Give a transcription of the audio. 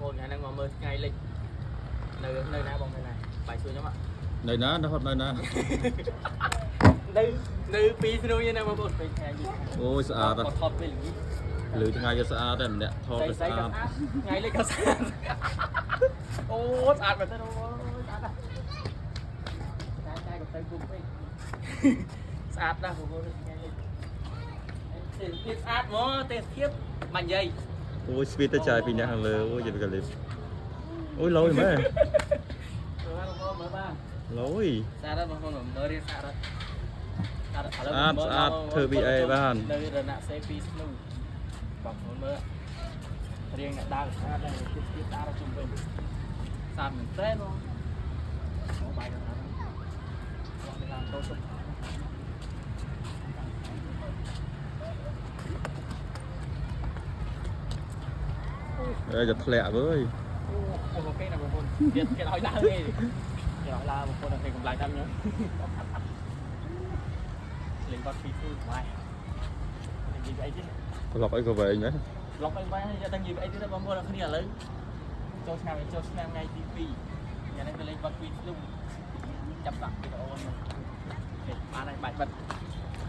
ប្អូនថ្ងៃហ្នឹងមកមើលថ្ងៃលិចនៅនៅណាបងនៅណាបាយសួរខ្ញុំ នៅណានៅហត់នៅណា នៅនៅពីស្នូយណាបងប្អូនពេលថ្ងៃលិច អូយស្អាត គាត់ថតពេលល្ងាច លឺថ្ងៃក៏ស្អាតដែរម្នាក់ថតក៏ ស្អី ស្អាត ក៏ស្អាតថ្ងៃលិចក៏ស្អាតអូស្អាតមែនទេអូស្អាតណាស់តែតែក៏ទៅគុំពេកស្អាតណាស់បងប្អូនថ្ងៃលិចទេសភាពស្អាតហ្មងទេសភាពបាញ់យាយ អូយស្វីតទៅចាយពីអ្នកខាងលើអូយយីកលីបអូយលយមែន មើលបានបងប្អូនមើលបាន លយ ស្អាតបងប្អូនមើលរៀងស្អាតស្អាត ស្អាតស្អាតធ្វើ VA បាន នៅរណសេពីស្នូបងប្អូនមើលរៀងអ្នកដើរស្អាតដែរទៀតទៀតស្អាតជុំវិញស្អាតមែនតើបងអូបាយដល់ណាបងមានឡានតូចសុខ អើយจะធ្លាក់វើយ អូអូគេណាបងប្អូនទៀតគេឲ្យឡើងទេគេឲ្យឡើងបងប្អូនគេកម្លាំងតាមខ្ញុំលេងបាត់ពីស្នូបាយនិយាយអីទៀត ប្លុកអីក៏វែងដែរ ប្លុកអីបាយយកតែនិយាយអីទៀតបងប្អូនអរគ្នាឥឡូវចូលឆ្នាំចូលឆ្នាំថ្ងៃទី2ថ្ងៃនេះទៅលេងបាត់ពីស្លុំចាប់ដាក់វីដេអូហ្នឹងបានហើយបាច់បាត់